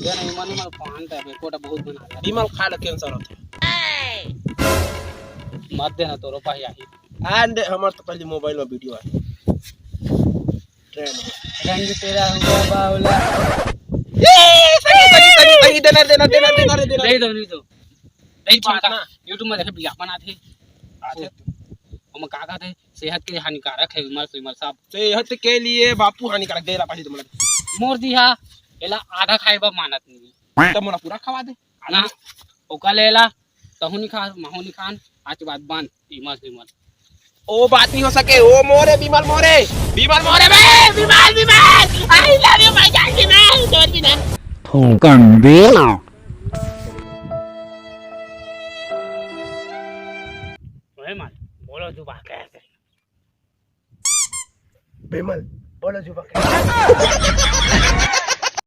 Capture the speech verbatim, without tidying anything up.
ये नहीं मन में पान टाइप है, कोटा बहुत बना है। विमल खा ले, कैंसर होता है। मत देना, तोरो पाही आही। आन दे, हमर तो पहली मोबाइल में वीडियो है। रंग तेरा हुआ बावला। ए, सही, सही, सही, सही, देना, देना, देना, देना, देना। नहीं दो, नहीं दो। नहीं बात छोड़ता। ना। YouTube में देखे विज्ञापन आथे। आथे। ओमा का कहथे, सेहत के हानिकारक है विमल, विमल साहब। सेहत के लिए बापू हानिकारक, दे ला पाही तुमला। मोर दिहा, एला आधा खाए बर मानत नहीं। तब मोला पूरा खवा दे। ना, ओकर ले ला, तहू नहीं खा, महू नहीं खान, आज के बाद बंद, विमल, विमल। ओ बात नहीं हो सके, ओ मोरे, विमल मोरे, विमल मोरे बे, विमल, विमल, I love you, my darling, विमल, तोर बिना। थूकन दे। ओए माल, बोलो जुबा कैसे? विमल, बोलो जुबा कैसे?